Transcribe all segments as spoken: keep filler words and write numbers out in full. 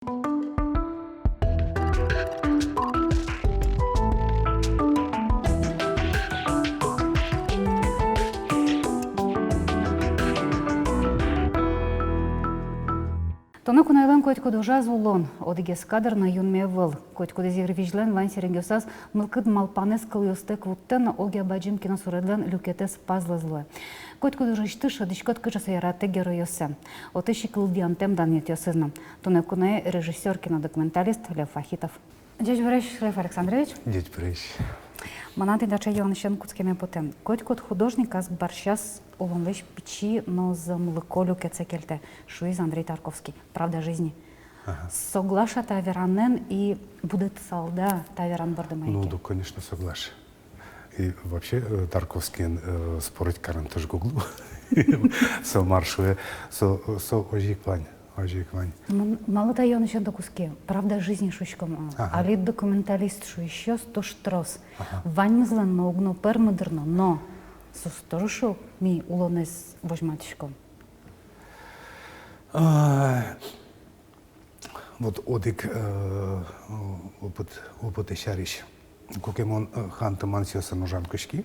Туннэ куноелэн котькуд ужаз улон, одӥгез кадр но юнме ӧвӧл. Котькудӥз йырвизьлэн вань серегъёсаз мылкыд малпанэз кылъёстэк вуттэ но огъя бадӟым киносуредлэн люкетэз пазлэз луэ. Котькуд ужысьтыз шӧдӥськод, кыӵе со яратэ геройёссэ. Отысь ик лыдъянтэм данъетъёсыз но. Туннэ куное режиссёр, кинодокументалист Лев Вахитов. Ӟечбуресь, Лев Александрович. Ӟечбуресь. Мынам тӥни таӵе юанысен кутскеме потэ. Котькуд художниказ бӧрсяз улонлэсь пичи но зэмлыко люкетсэ кельтэ, шуиз Андрей Тарковский. Правда жизни. Ага. Соглаш-а та веранэн и будэтысал-а та веран борды мае ке? Ну, да, конечно, соглаш. И вообще, э, Тарковскийен, э, спорить карыны туж уг лу. Со мар шуэ, со, со озьы ик вань, озьы ик вань. Мон малы та юанысен-то кутски, правда жизни шуиськом, а, ага, али документалист шуисьёс туж трос. Ага. Ваньмызлэн но уг но пӧрмы дыр но, но соос тоже, шуо, ми улонэз возьматӥськом. А, вот одӥг, э, опыт, опыт сярысь. Куке мон, э, «Ханты-мансиосын» ужан кутски.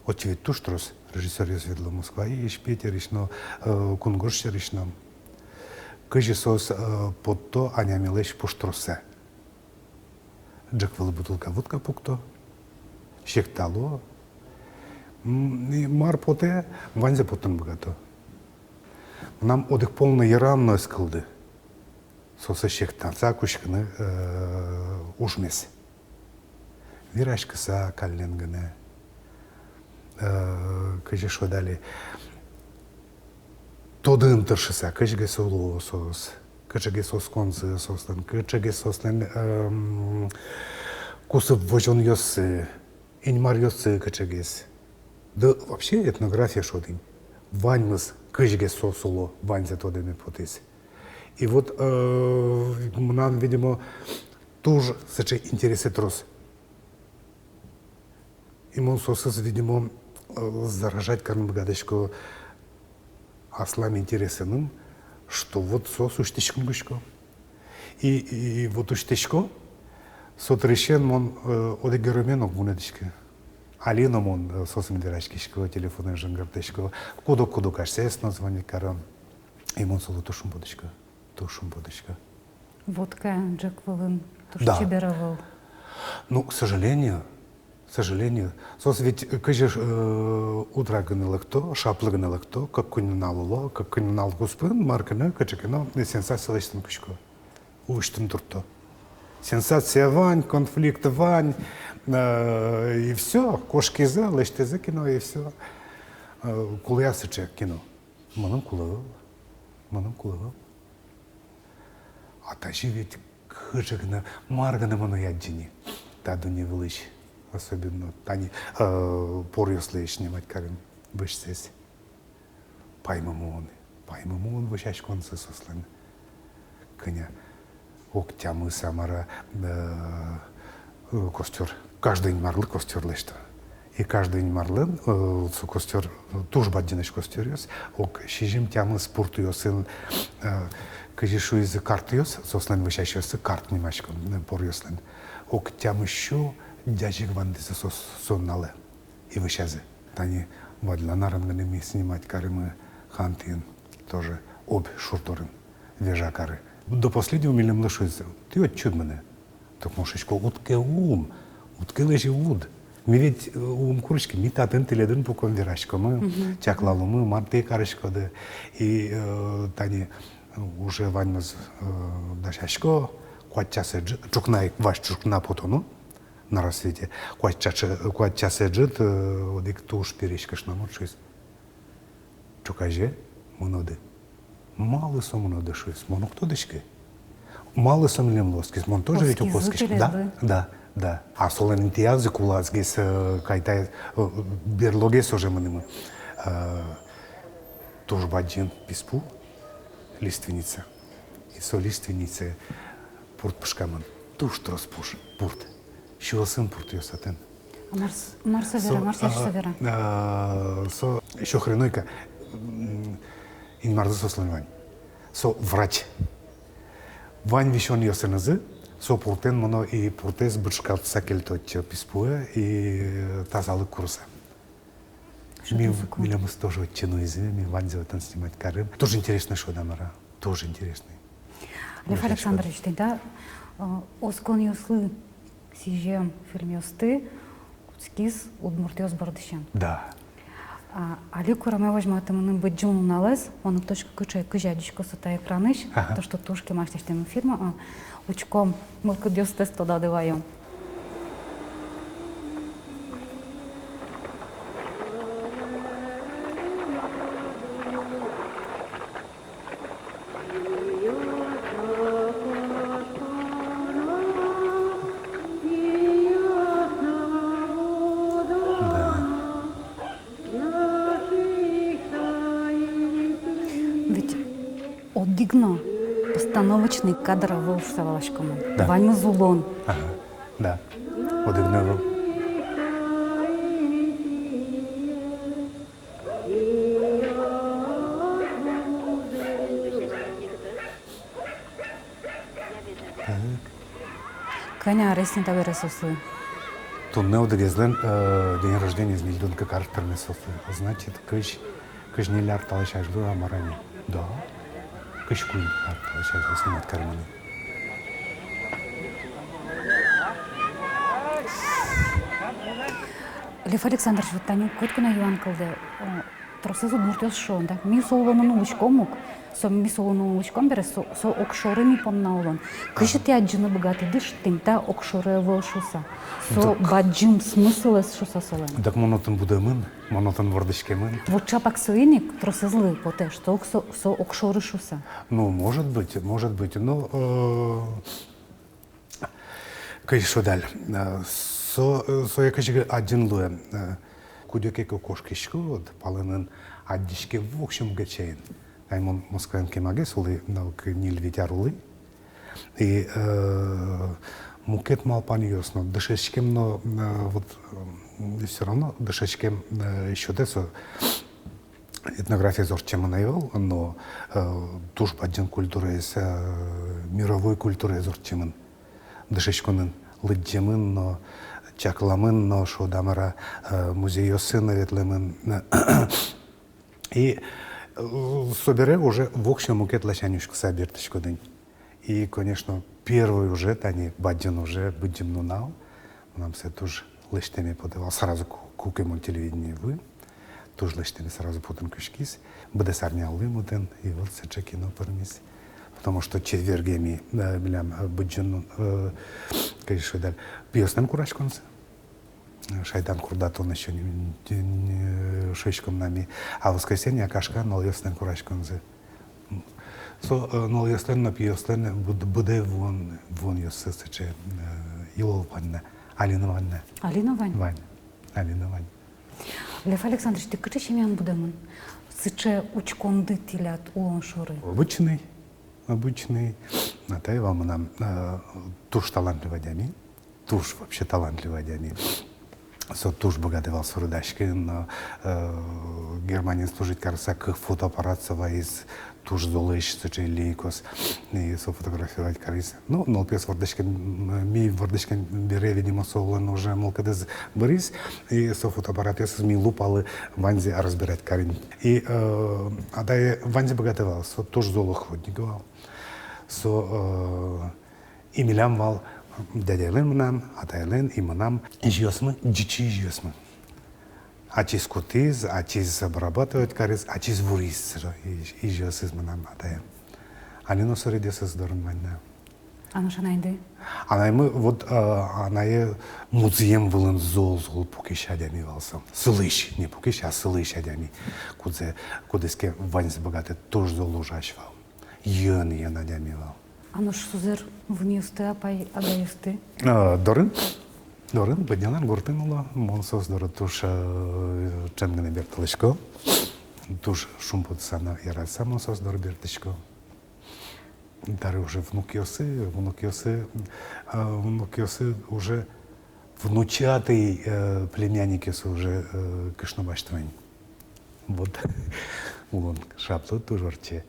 Отчы ведь туж трос режиссёръёс ветло Москваысь, Питерысь но, э, кунгож сьӧрысь но. Кызьы соос, э, потто анямилэсь пуштроссэ. Ӝӧк вылэ бутылка водка пукто, сектало. М, и мар потэ, ваньзэ поттыны быгато. Мынам одӥг пол но йырам но ӧз кылды соослы сектаса кутскыны, э, ужмес. Вераськыса каллен гинэ, э, кызьы шуод али, тодыны тыршыса, кызьы ке со луо соос, кыӵе ке соослэн осконзы, соослэн, кыӵе ке соослэн, эм, кусып возёнъёссы, инмаръёссы кыӵе ке. Да вообще этнография шуод ини. Ваньмыз, кызьы ке соос уло, ваньзэ тодэме потӥз. И вот, э, мынам, видимо, туж сыӵе интересэ трос. И мон соосыз, видимо, э, заражать карыны быгатӥсько аслам интересэным, что вот соос усьтӥськыны кутско. И, и, и вот усьтӥсько, со дырысен мон, э, одӥг геройме но уг вунэтӥськы. Али но мон, э, соосын вераськисько, телефонэн жингыртӥсько, куд-ог, куд-ог асьсэос но звонить каро. И мон солы туж шумпотӥсько. Туж шумпотӥсько. Водка ӝӧк вылын туж, да, чебер ӧвӧл. Ну, к сожалению, к сожалению. Соос ведь, э, кызьы, э, утра гинэ лыкто, шаплы гинэ лыкто, кык-куинь нунал уло, кык-куинь нунал куспын мар гинэ, кыӵе ке но сенсация лэсьтыны кутско. Усьтыны туртто. Сенсация вань, конфликт вань, э, и всё. Кошкизы, лэсьтӥзы кино, и всё. Э, кулэ-а сыӵе кино? Мыным кулэ ӧвӧл. Мыным кулэ ӧвӧл. А тазьы ведь кыӵе гинэ, мар гинэ мыно ӧй адӟы ни та дунне вылысь, особенно тани, э, поръёслэсь снимать карем вӧсьсэс. Паймымон, паймымон вӧсяськонзы соослэн. Кӧня ог тямыс-а, мар-а, э, костёр. Каждый инмарлы костёр лэсьто. И каждый инмарлэн, э, со костёр, туж бадӟымесь костёръёс, ог сизьым-тямыс пуртъёсын, э, кызьы шуизы, картъёс, соослэн вӧсяськонзы карт нимаськон, э, поръёслэн. Ог тямыс сю ӟазег вандӥзы соос со нуналэ. И вӧсязы. Тани вадьлан арын гинэ ми снимать каримы Хантыын, тоже Обь шур дорын, Вежа кары. До последнего милемлы шуизы: тӥ отчы уд мынэ. Ток мон шуисько: уд ке ум, уд ке лэзьы уд. Ми ведь, э, ум куриське, ми татын тӥледын пуком, вераськомы, мгм, чаклаломы, мар тӥ кариськоды. И, э, тани, э, уже ваньмыз, э, дасясько, куать часэ ӝы-, ӵукна ик, вазь ӵукна потоно на рассвете. Куать часэ, куать часэ ӝыт, э, одӥг туж пересь кышномурт шуиз: «Ӵуказе мыноды». «Малы со мыноды?» — шуиз. «Мон уг тодӥськы. Малы со милемлы оскиз? Мон тоже ведь уг оскиськы». Оскизы тӥледлы. Да, да, да. А солэн интыязы кулэ ас гес, э, кайта, э, берлогес уже мынымы. Э, туж бадӟым писпу, лиственница. И со лиственницае пурт пушкамын. Туж трос пуш, пурт. Сюосын пуртъёс отын. А мар с-, мар со вера, мар сярысь со вера? А, со сюхреной ка, м, инмарлы соослэн вань. Со врач. Вань висёнъёсынызы со пуртэн мыно и пуртэз бырскалтыса кельто отчы писпуэ и тазалык курыса. Ми, милемыз тоже отчы нуизы, ми ваньзэ отын снимать карим. Тоже интересный шуод-а, мар-а. Тоже интересный. Лев Александрович, тӥни та, э, осконъёслы сӥзем фильмъёсты кутскиз удмуртъёс бордысен. Да. А, али куреме возьматэмын Быдӟым нуналэз, мон уг тодӥськы, кыӵе, кызьы адӟиськоз со та экранысь, ага, то, что туж кемалась лэсьтэмын фильм, а, учком, мылкыдъёстэс тодады ваём. Ведь одӥг но постановочный кадр ӧвӧл шуса валаськом. Да. Ваньмыз улон. Ага. Да. Одӥг но ӧвӧл. Так. Кӧня арес ни табере соослы? Туннэ одӥгезлэн, э, день рождениез, ньыльдон кык ар тырме соослы. Значит, кызь, кызь ньыль ар талэсь азьло-а, мар-а ни? Да. Кызь куинь ар талэсь азьло снимать каремын. Лев Александрович, вот тани котьку но юан кылдэ, э, тросэз удмуртъёс шуо, да, ми со улонын улӥськом ук, со ми со улонын улӥськом бере, со, со огшоры ми понна улон. Кызьы тӥ адӟыны быгатӥды тӥни та огшоры ӧвӧл шуса, со бадӟым смыслэз шуса солэн? Так мон отын будэмын, мон отын вордӥськемын. Вот чапак соин ик тросэзлы потэ, что со, со огшоры шуса. Ну, может быть, может быть, но, э, кызьы шуод али, э, со, э, сое кызьы ке адӟыны луэ, э, куд ке кошкиськод, палэнын адӟиське воксё мукет сямен. Ай, мон Москваын кемагес улӥ, нылкы ньыль-вить ар улӥ. И, э, мукет малпанъёс но, дышетскем но, э, вот, м, всё равно дышетскем, э, сётэ со, этнографиез ортчемын ӧвӧл, но, э, туж бадӟым культураез, э, мировой культураез ортчемын. Дышетсконын лыдӟемын но, чакламын но, шуод-а, мар-а, э, музейёсы но ветлэмын. И, э, собере уже воксё мукет ласянь учкыса бертӥськод ини. И, конечно, первый уже, тани бадӟым уже Быдӟым нунал, мынам сое туж лэсьтэме потэ вал сразу, ку-, куке мон телевидение вылэ, туж лэсьтэме сразу потыны кутскиз, быдэс арнялы мытын, и вот сыӵе кино пӧрмиз. Потому что четверге ми, э, милям, э, Быдӟым нун-, э, кызьы шуод али, пиослэн кураськонзы. Шайтан курдатон ещё не, не, не шуиськом на ми. А воскресенье Акашка нылъёслэн кураськонзы. Со, э, нылъёслэн но пиослэн быд-, быдэ вуон, вуонъёссы сыӵе, э, йылол вань на. Али но вань на. Али но вань? Вань. Али но вань. Лев Александрович, тӥ кыӵе семьяын будэмын? Сыӵе учконды тӥляд улон шоры? Обычный. Обычный. Атай вал мынам, э, туж талантливый адями. Туж вообще талантливый адями. Со туж быгатэ вал суредаськыны, но, э, Германиын служить карыса кык фотоаппарат со вайиз, туж золэсь сыӵе Лейкос. И со фотографировать кариз. Ну, нылпиос вордӥськем, м, ми вордӥськем бере, видимо, солэн уже мылкыдыз быриз. И со фотоаппаратъёсыз ми лупалы ваньзэ разбирать карим. И, э, атае ваньзэ быгатэ вал, со туж зол охотник вал. Со, э, И милям вал дядяйлэн мынам, атайлэн и мынам изьыосмы, ӟичы изьыосмы. Ачиз кутӥз, ачиз обрабатывать кариз, ачиз вуриз, изь-, изьыосыз мынам атае. Али но суредъёсыз дорын вань на. А нош анайды? Анаймы вот, э, анае музъем вылын зол-зол пукись адями вал со. Сылӥсь, не пукись, а сылӥсь адями. Кудзэ, кудӥз ке ваньзэ быгатэ, туж зол ужась вал. Йӧн-йӧн адями вал. А нош сузэр-вынъёсты, апай-агайёсты? Э, дорын. Дорын, Быднялэн гуртын уло. Мон соос доры туж, э, ӵем гинэ бертылӥсько. Туж шумпотыса но яратыса мон соос доры бертӥсько. Табере уже внукъёсы, внукъёсы, э, внукъёсы уже, внучатый, э, племянникъёсы уже, э, кышно басьто ини. Вот. Улон шаплы туж ортче.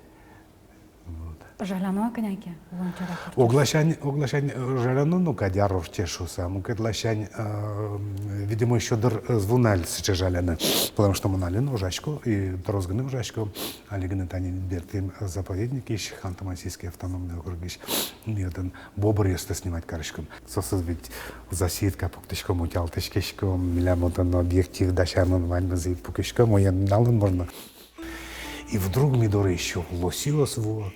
Вот. Жаляно-а кӧня ке, улон чарак ортче? Огласянь, огласянь, э, жаляно, ну, кадь ар ортче шуса. Мукет ласянь, э, видимо, ещё дыр, э, ӧз вуы на али сыӵе жаляны. Потому что мон али но ужасько, и трос гинэ ужасько, али гинэ тани бертӥм, э, заповедникысь, Ханты-Мансийский автономный округысь, ми отын бобръёсты снимать кариськом. Соосыз ведь засидка пуктӥськом, утялтӥськиськом, милям отын объектив дасямын, ваньмызэ пукиськом, ой, налын можно. И вдруг ми доры ещё лосьёс вуо.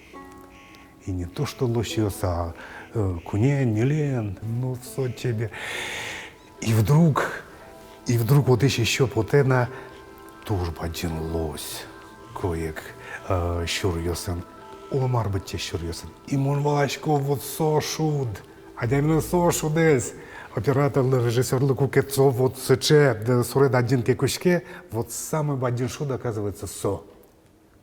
И не то что лосьёс, а, э, куинь, ньыль, ну, со чебер. И вдруг, и вдруг отысь ещё потэ на туж бадӟым лось. Куинь, э, сюръёсын, оло мар быдӟа сюръёсын. И мон валасько, вот со шуд. Адямилэн со шудэз. Операторлы, режиссёрлы куке со вот сыӵе, да, суред адӟыны ке кутске, вот самой бадӟым шуд, оказывается, со.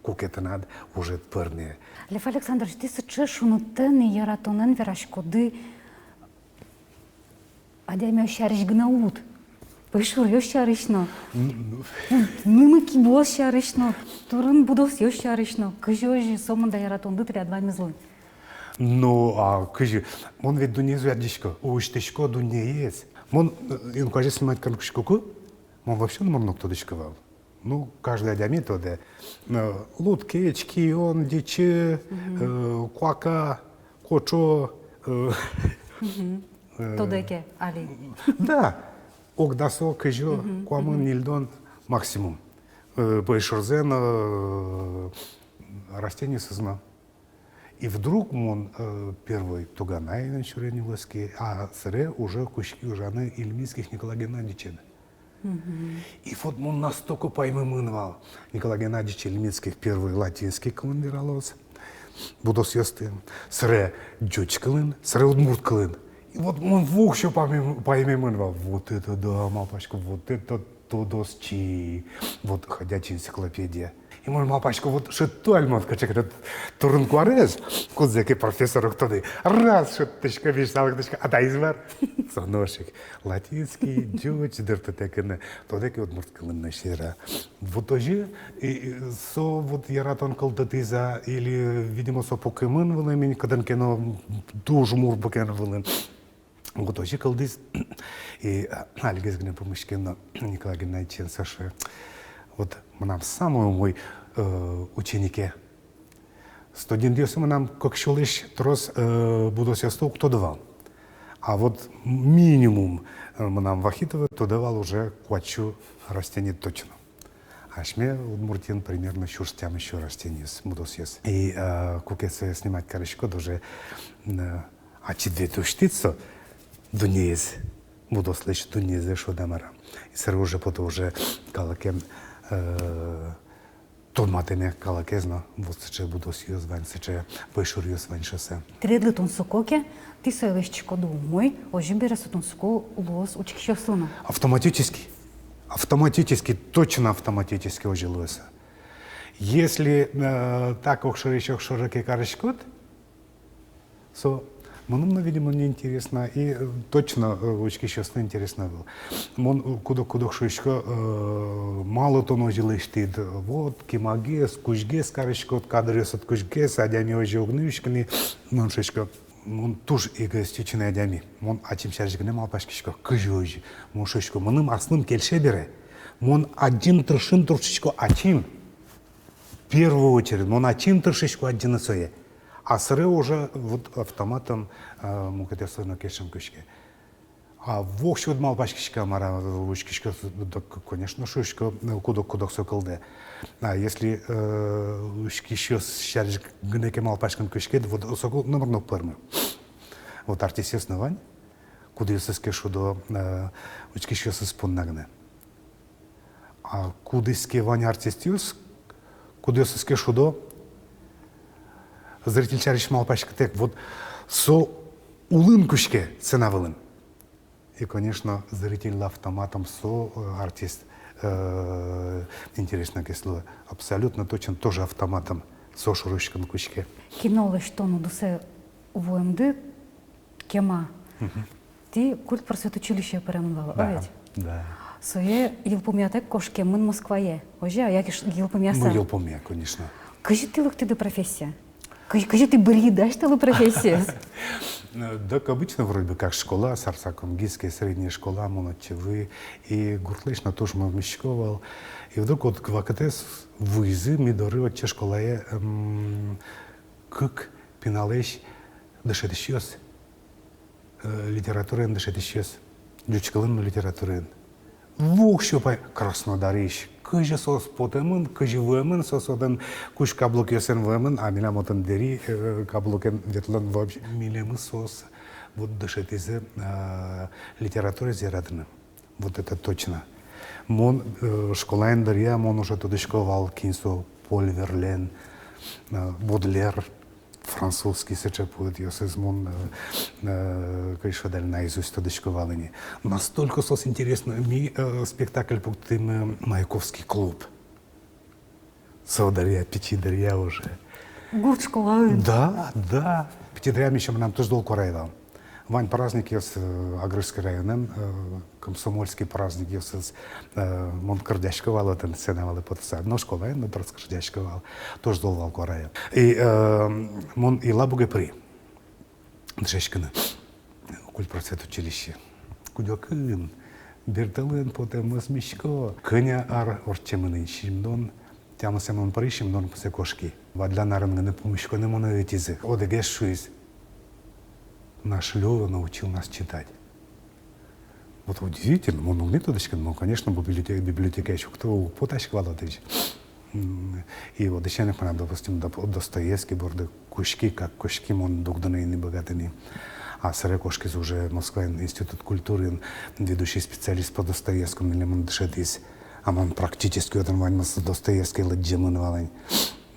Куке тынад ужед пӧрме. Лев Александрович, тӥ сыӵе шунытэн и яратонэн вераськоды адямиос сярысь гинэ уд. Пӧйшуръёс сярысь но. М. Нымы-кибыос сярысь но, турын-будосъёс сярысь но. Кызьы озьы сомында яратонды тӥляд ваньмызлы? Ну, а кызьы? Мон ведь дуннеез адӟисько, усьтӥсько дуннеез. Мон, э, инкуазез снимать карыны кутскыку, мон вообще номыр но уг тодӥськы вал. Ну, каждый адями тодэ. Э, лудкеч, кион, дичи, э, куака, кочо, э, э, тодэ ке али. Да. Ог дасо, кызё, куамын, ньыльдон максимум. Э, пӧйшурзэ но, э, растениосыз но. И вдруг мон, э, первой туганаен сюре нюлэске, а сэре уже кутски ужаны Ильмицких Николай Геннадьевичен. И вот мон настолько паймемын вал. Николай Геннадьевич Ильмицких первый латинский кылын вералоз будосъёсты. Сэре ӟуч кылын, сэре удмурт кылын. И вот мон воксё паймем-, паймемын вал. Вот это да, малпасько, вот это тодосчи. Вот ходячая энциклопедия. И мон малпасько, вот шедьто али мон кыӵе ке турын-куарез, кудзэ ке профессор уг тоды. Раз шедьтӥсько, визьса лыктӥсько, а таиз мар. Со нош ик латинский, ӟуч, дыртытэк но, тодэ ке, удмурт кылын но сьӧра. Вот озьы, и, и со вот яратон кылдытӥз-а, или, видимо, со пукемын вылэм ини кытын ке но, туж мур букен вылын. Вот озьы кылдӥз. И, а, алигес гинэ пумиськем но Николай Геннадьевичен, со шуэ: вот мынам самой умой, э, ученике. Студентъёсы мынам кык сюлэсь трос, э, будосъёсты уг тоды вал. А вот минимум, э, мынам Вахитовы тодэ вал уже куать сю растение точно. Асьме Удмуртиын примерно сюрс тямыс сю растениос, будосъёс. И, э, куке сое снимать кариськод, уже, э, ачид ведь усьтӥд со дуннеез, будослэсь дуннеез, шуод-а, мар-а. И сэре уже потэ, уже калыкен, э, тодматэме калыкез но, вот сыӵе будосъёс вань, сыӵе пӧйшуръёс вань шуыса. Тӥледлы тунсыко ке, тӥ сое лэсьтӥськоды умой, озьы бере со тунсыко луоз учкисьёслы но. Автоматически. Автоматически, точно автоматически озьы луэ со. Если, э, так огшорысь огшоры ке кариськод, со мыным но, видимо, не интересно, и, э, точно, э, учкисьёслы интересно ӧвӧл. Мон, э, куд-ог, куд-ог шуисько, э, малы тон озьы лэсьтӥд, вот, кемагес, кузьгес кариськод, кадръёсыд кузьгес, адями озьы уг ни учкы ни, мон шуисько, мон туж эгоистичный адями, мон ачим сярысь гинэ малпаськисько, кызьы озьы, мон шуисько, мыным аслым кельше бере, мон адӟыны тыршыны тыршисько ачим, в первую очередь, мон ачим тыршисько адӟыны сое. А сэре уже вот автоматом, э, мукетъёслы но кельшем кутске. А воксё уд малпаськиськы-а, мар-а, учкиськод, да, к-, конечно, шуисько, э, куд-ог, куд-ог со кылдэ. А если, э, учкисьёс сярысь гинэ ке малпаськыны кутскед, вот со кыл номыр но уг пӧрмы. Вот артистъёс но вань, кудъёсыз ке шудо, э, учкисьёсыз понна гинэ. А кудӥз ке вань артистъёс, кудъёсыз ке шудо зритель сярысь малпаськытэк, вот со улын кутске сцена вылын. И, конечно, зрительлы автоматом со, э, артист, э, интересногес луэ. Абсолютно точно тоже автоматом со шоры учкыны кутске. Кино лэсьтон удысэ вуэмды кема. Мгм. Тӥ культпросвет училищее пыремын вал, а ведь? Да, да. Сое йылпумъятэк кошкемын Москвае. Озьы-а, яке ш-, йылпумъяса? Ну, йылпумъя, конечно. Кызьы тӥ лыктӥды профессия? Кызьы, кызьы тӥ быръиды асьтэлы профессиез? Да, обычно вроде бы как школа, Сарсакомгийская средняя школа, мон отчы вуи, и гуртлэсь но туж мӧзмисько вал. И вдруг одӥг вакытэз вуизы ми доры отчы школае, м, кык пиналэсь дышетӥсьёс, э, литератураен дышетӥсьёс, ӟуч кылын но литератураен. Воксё пай Краснодарысь. Кызьы соос потэмын, кызьы вуэмын, соос отын кузь каблукъёсын вуэмын, а милям отын дэри, э, каблукен ветлон вообще. Милемыз соос вот дышетӥзы, э, литератураез яратыны. Вот это точно. Мон, э, школаын дыръя мон уже тодӥсько вал, кин со Поль Верлен, э, Бодлер, французский сыӵе поэтъёсыз мон, э, э, кызьы шуод али, наизусть тодӥсько вал ини. Настолько соос интересно. Ми, э, спектакль пуктӥмы, э, «Маяковский клуб». Со дыръя, пичи дыръя уже. Гурт школаын? Да, да. Пичи дыръя ми ещё, мынам туж зол куарай вал. Вань праздникъёс, э, Агрызский районын, э, комсомольский праздникъёсыз, э, мон кырӟасько вал отын, сцена вылэ потыса. Но школаын но трос кырӟасько вал, туж зол вал куарай. И, э, мон Елабуге пыри дышетскыны, культпросвет училище. Куд-огын бертылыны потэ, мӧзмисько. Кӧня ар ортчемын ини, сизьымдон тямысэ мон пыри, сизьымдон куиньсэ кошки. Вадьлан арын гинэ пумиськыны монэ ӧтизы. Одӥгез шуиз: «Наш Лёва научил нас читать». Вот удивительно, мон уг ни тодӥськы, но, конечно, библиотека, библиотекае укто уг потаськы вал отысь. М, и вот дышетӥсен ик мынам, допустим, Доп-, Достоевский борды кутски, как кутски, мон дугдыны ӧй ни быгаты ни. А собере кошкиз уже Москваын институт культурын, ведущий специалист по Достоевскому, милемын дышетӥз. А мон практически отын ваньмыз Достоевский лыдӟемын вал ини.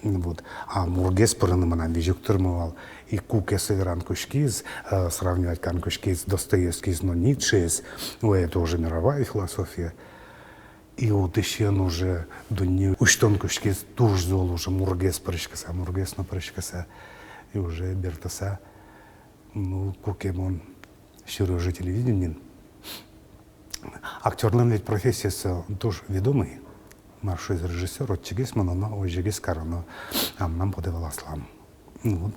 Вот. А мургес пырыны мынам визь уг тырмы вал. И куке со вераны кутскиз, э, сравнивать карыны кутскиз Достоевскийез но Ницшеез, ой, это уже мировая философия. И отысен уже дунне усьтон кутскиз туж зол уже, мургес пыриськыса, мургес но пыриськыса, и уже бертыса, ну, куке мон сюрё телевидениын. Актёрлэн ведь профессияз туж ведомый. Мар шуиз режиссёр: отчыгес мыноно, озьыгес кароно, а мынам потэ вал аслам. Ну вот.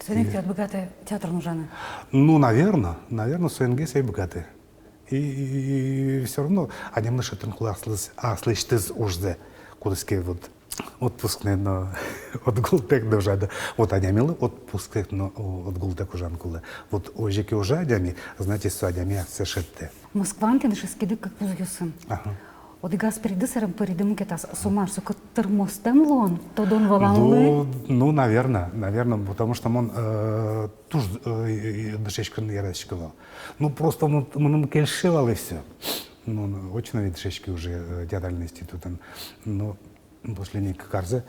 Соин ик тӥ ӧд быгатэ театрын ужаны? Ну, наверно, наверно, соингес ӧй быгаты. И, и, и всё равно адямилы шедьтыны кулэ аслыз, аслэсьтыз ужзэ. Кудӥз ке вот отпускын но, отгултэк но ужаны. Вот адямилы отпускын но, о, отгултэк ужаны кулэ. Вот озьы ке ужа адями, значит, со адями асьсэ шедьтэ. Москваын тӥ дышетскиды кык вузъёсын. Ага. Одӥгаз пыриды, сэрен пыриды мукетаз. Со мар, со кык тырмостэм луон тодон-валанлы? Ну, ну, наверно, наверно, потому что мон, э, туж, э, э, дышетскыны яратӥсько вал. Ну, просто мон, мыным кельше вал и всё. Ну, ну, очно ведь дышетски уже, э, театральный институтын. Ну, последний кык арзэ,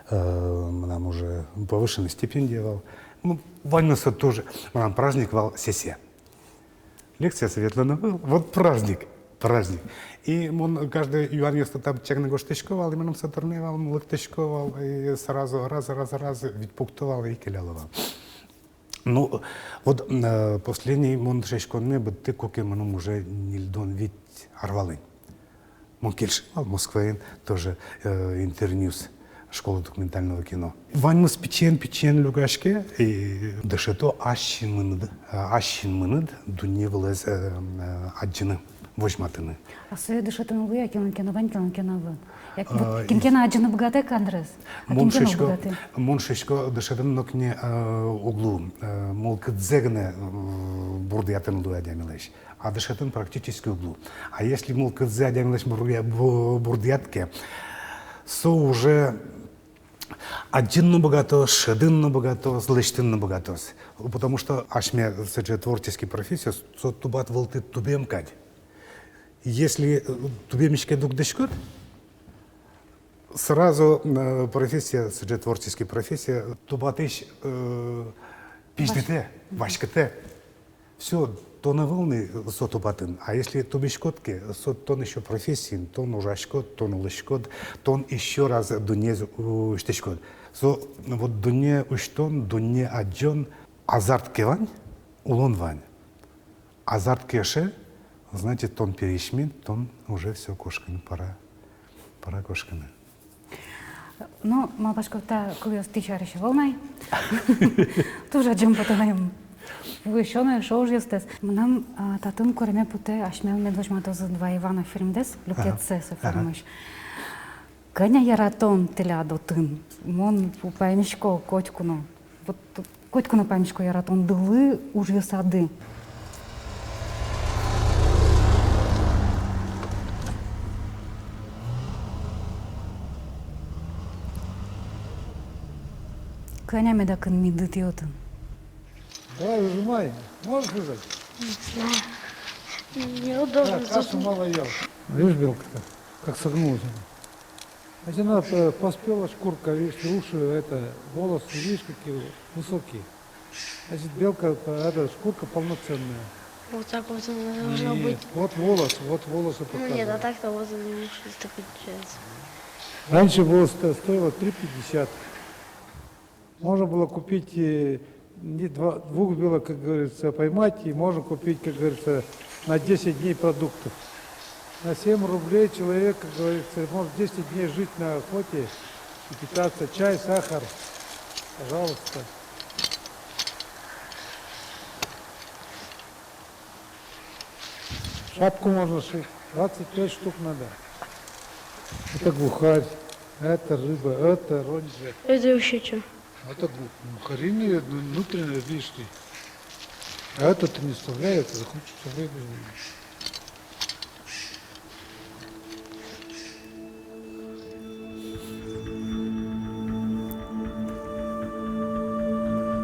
э, мынам уже повышенный стипендия вал. Ну, ваньмыз со тоже, мынам праздник вал сессия. Лекциясы ветлыны ӧвӧл, вот праздник, праздник. И мон каждый юанъёсты табчагны гожтӥсько вал, и мыным со тырме вал, мон лыктӥсько вал, и сразу раз, раз, раз, ведь пукто вал, и келяло вал. Ну, вот, э, последний мон дышетсконме быдтӥ, куке мыным уже ньыльдон вить ар вал ини. Мон кельше вал Москваын тоже, э, интернюс, школа документального кино. Ваньмыз пичиен-пичиен люкаське, и дышето ас синмыныд, э, ас синмыныд дунне вылэз, э, э, адӟыны, возьматыны. А сое дышетыны луэ-а кинлэн ке но вань, кинлэн ке но ӧвӧл? Яке вот, а, кин ке но адӟыны быгатэ кадрез, а кин ке но уг быгаты? Мон шуисько, дышетыны нокин, э, уг лу, э, мылкыдзэ гинэ, э, бурдъятыны луэ адямилэсь. А дышетыны практически уг лу. А если мылкыдзэ адямилэсь бурдъя-, бу-, бурдъятӥське, со уже адӟыны но быгатоз, шӧдыны но быгатоз, лэсьтыны но быгатоз. Потому что асьме сыӵе творческий профессиос, со тубат вылтӥ тубем кадь. Если, э, тубемысь ке дугдӥськод, сразу, э, профессия, сыӵе творческий профессия, тубатӥсь, э, пиздытэ, васькытэ. Всё, тон ӧвӧл ни со тубатын. А если тубиськод ке, со тон ещё профессиын, тон ужаськод, тон улӥськод, тон ещё раз дуннеез усьтӥськод. Со вот дунне усьтон, дунне адӟон, азарт ке вань, улон вань. Азарт ке ӧже, значит, тон пересьмид, тон уже всё, кошкыны пора, пора кошкыны. Ну, малпасько, та кылъёс тӥ сярысь ӧвӧл на ай. Туж адӟем потэ на ай вуоно эшшо ужъёстэс. Мынам, а, татын куреме потэ, асьмелы мед возьматозы «Два Ивана» фильмдэс, люкетсэ со фильмысь. Кӧня яратон тӥляд отын? Мон паймисько котьку но. Вот котьку но паймисько яратондылы ужъёсады. Кӧня меда кынмиды тӥ отын? Давай, выжимай. Можешь выжать? Не знаю. Неудобно. Да, кашу мало ел. Видишь, белка-то, как согнулась она. Значит, она, э, поспела шкурка, видишь, уши, это, волосы, видишь, какие высокие. Значит, белка, э, эта шкурка полноценная. Вот так вот она должна быть. Нет, вот волос, вот волосы показывают. Ну нет, а так-то вот они уши так отличаются. Раньше было сто-, стоило три пятьдесят. Можно было купить, э, не два, двух белок, как говорится, поймать, и можно купить, как говорится, на десять дней продуктов. На семь рублей человек, как говорится, может десять дней жить на охоте и питаться. Чай, сахар, пожалуйста. Шапку можно шить. Двадцать пять штук надо. Это глухарь, это рыба, это роньзя. Это вообще чё? Это глухарь, внутренняя, видишь ты. А это ты не вставляй, это захочешь, вставляй, без него.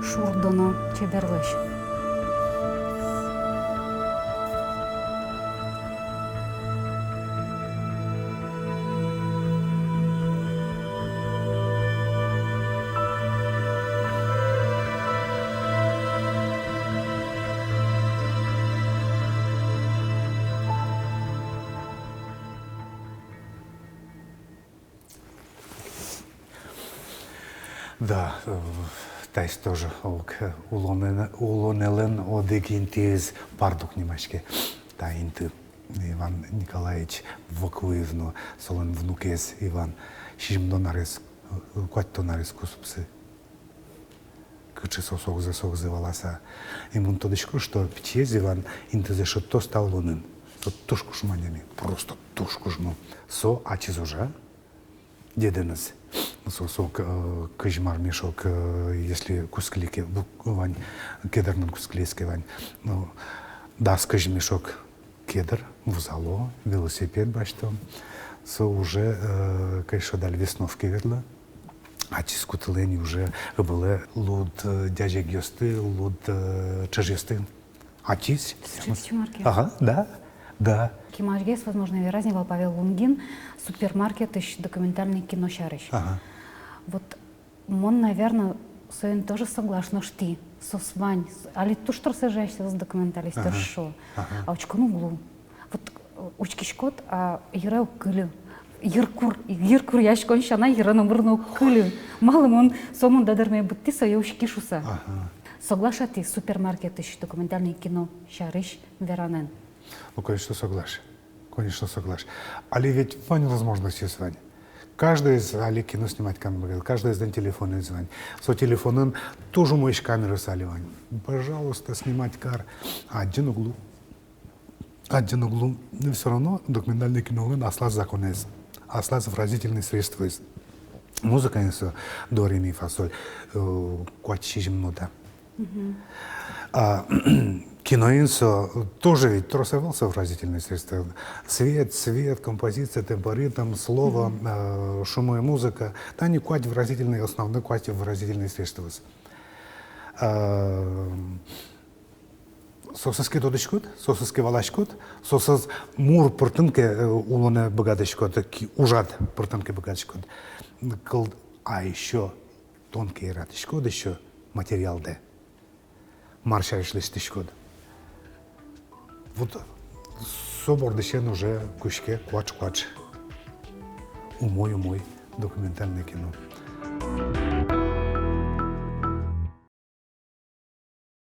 Шурдоно чеберлэсь. Да, э, таиз тоже ог, э, улонэ-, улонэлэн одӥг интыез Пардук нимаське. Та инты Иван Николаевич вок вуиз но, солэн внукез Иван сизьымдон арес, э, куатьтон арес кусыпсы. Кыӵе со согзэ, согзэ валаса. И мон тодӥсько, что пичиез Иван интызэ шедьтоз та улонын. Со туж кужмо адями, просто туж кужмо. Со ачиз ужа, дедэныз. Со, со, э, кызьмар мешок, э, если кутскылӥ ке, ву-, вань кедрнын кутскылӥз ке вань, ну, дас кызь мешок кедр вузало, велосипед басьто. Со уже, э, кызьы шуод али, весновке ветлэ. Ачиз кутылэ ни уже ыбылэ луд, э, дядегъёсты, луд, э, ӵыжъёсты. Ачиз. Сыӵе пичи марке. Ага, да, да. Кемалась гес, возможно, вераз ни вал Павел Лунгин супермаркетысь документальной кино сярысь. Ага. Вот мон, наверно, соин тоже соглаш, нош тӥ, соос вань, с-, али туж трос ӧжытъяськисьёс документалистъёс, ага, шуо. Ага. А учкыны уг лу. Вот, э, учкиськод, а йыре уг кыльы. Йыркур, йыркуръяськон сяна йыре номыр но уг кыльы. Малы мон сомында дырме быдтӥ сое учки шуса. Ага. Соглаш-а тӥ супермаркетысь документальной кино сярысь веранэн? Ну, конечно, соглаш. Конечно, соглаш. Али ведь вань возможностьёс вань. Каждоез али кино снимать карыны быгатэ, каждоезлэн телефонэз вань. Со телефонын туж умоесь камераос али вань. Пожалуйста, снимать кар. Адӟыны уг лу. Адӟыны уг лу. Но всё равно документальной кинолэн аслаз законэз, аслаз выразительной средствоез. Музыкаын со до, ре, ми, фа, соль, э, куать-сизьым нота. Мгм. А киноын со тоже ведь трос ӧвӧл со выразительное средство. Свет, цвет, композиция, темпоритм, слово, мгм, э, шумы, музыка. Тани куать выразительной, основной куать выразительной средствоос. А, соосыз ке тодӥськод, соосыз ке валаськод, соосыз мур пыртын ке, э, улыны быгатӥськод, ки-, ужад пыртын ке быгатӥськод. Кыл-, а ещё тон ке яратӥськод ещё материалдэ, мар сярысь лэсьтӥськод. Вот со бордысен уже кутске куач-куач умой-умой документальной кино.